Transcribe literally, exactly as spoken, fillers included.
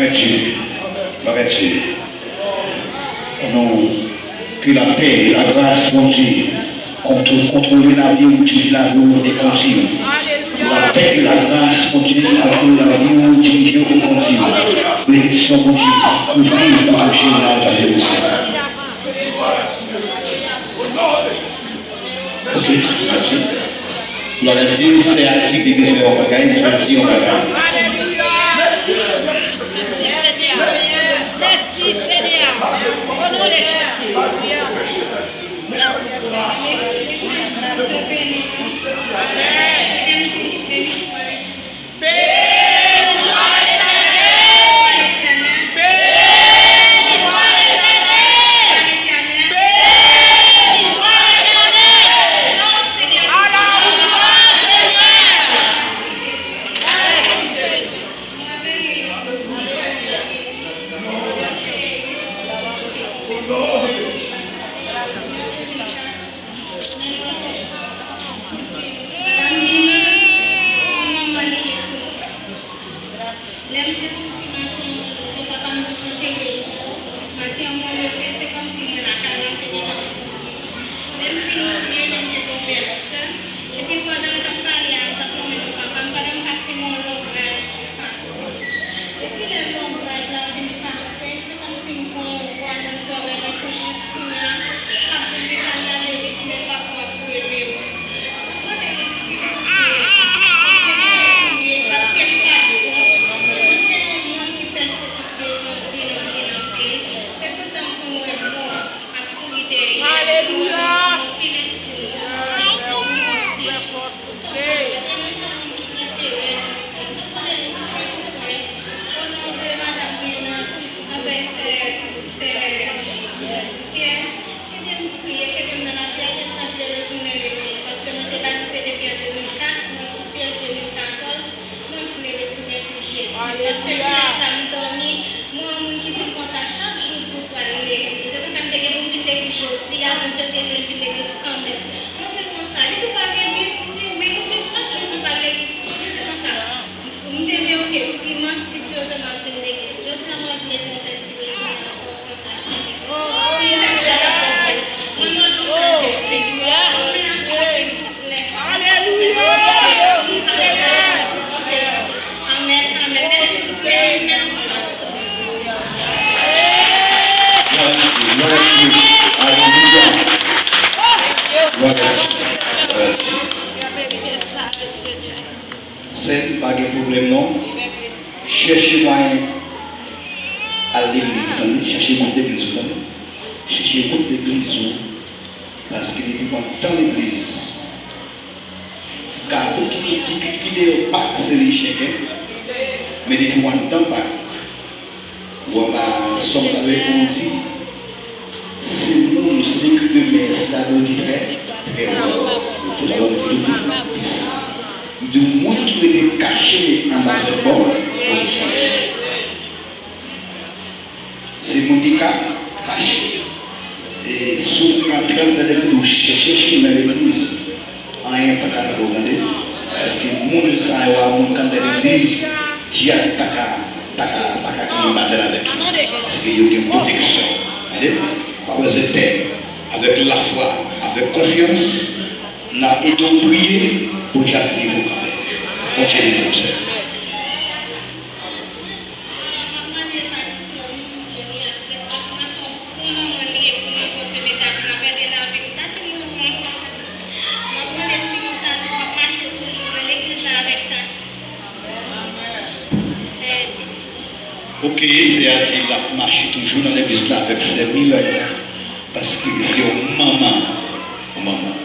Glwa a Dye. Glwa a Dye. Nou, ke lapè, lagras Bondye kontwole lavi w, dirije lavi w e kondui w. Lapè, lagras Bondye kontwole lavi w, dirije w e kondui w. Benediksyon Bondye kouvri w, pwoteje w nan Jezi. Ok, mèsi. Lè w di sè a di li bezwen yon bagay, li di yon bagay. Mèsi, Senyè. O non de Jezi. Beni swa Letènèl! Beni swa Letènèl! Beni swa Letènèl! Beni swa Letènèl! Alabaw Senyè! Lè m te soti maten an, mwen papa m te antere l. Maten an, mwen leve, se kòmsi mwen lakay la, m te gentan priye. Lè m fin priye, lè m te gon vèsè, epi pandan m t ap pale a, m t ap lonmen non papa m, pandan m pase m wè yon lonbraj ki pase. Epi lè lonbraj la vin pase, se kòmsi m gon vwa nan zòrèy mwen pou jis kounye a, k ap di m, Litania, Lelis, men papa w ap rele w. Mwen di, silvouplè, paske m pa bon. Mwen se yon moun ki pèsekite anpil, anpil, anpil. Se toutan m konn wè mò ap kouri dèyè m. Alelouya! Anpil espri. Toutan m konn wè, e mwen se yon moun ki gen perèz anpil. Mwen mande nou, silvouplè, o non de madanm Lina, avèk sè, sè Pyè, ede m priye, kenbe m nan lapriyè, ke m ta vle retounen legliz, paske mwen te batize depi an de mil kat, mwen kite l de mil katòz, mwen vle retounen pou Jezi. Paske kilè sa m dòmi, mwen yon moun ki di m konsa, chak jou di w pral legliz. E poutèt m te gen pou m vin legliz jodi a, Bondye te vle m vin legliz kanmenm. Mwen di l konsa, li di w pa gen Bib? M di wi. Li di chak jou di w pral legliz. Li di konsa, m te vle, ok, dimanch, si Dye vle, m ap vin legliz. Jodi a, mwen vle konvèti, retounen ankò. Sè m, pa gen pwoblèm non. Chèche mwayen al legliz, tande. Chèche gwoup legliz ou, tande. Chèche gwoup legliz ou. Paske depi w anndan legliz, kado ki, ki, ki, ki deyò pa k se li chen gen, men depi w anndan pa k. Ou anba sòm la, lè ou di, se moun, se lekri de mè, se la Bib di trè, trè bon. Pou la Bib di trè bon. Li di, moun ki rete kache anba zèb bò, se moun ki ka kache. E si w antre nan legliz, ou chèche chèche nan legliz, anyen pa ka rive w, tande. Paske moun sa yo a, moun k anndan legliz, dyab pa ka, pa ka, pa ka genyen batèl avèk yo. Paske yo gen pwoteksyon. Tande? Pa bezwen pè. Avèk lafwa, avèk konfyans, n ap ede w priye pou dyab li pou kanpe. Bondye beni w, sè. Mwen ap mande pa ti frè misyon li ak respè pou mwen, se yon bon manman li ye pou mwen, Bondye mete atravè de lavi m. Pa ti moun mwen, m ap mande si nou ta di w ap mache toujou nan legliz la avèk Tati. Ok, sè a di l ap mache toujou nan legliz la avèk sè Milèna, paske se yon manman, yon manman.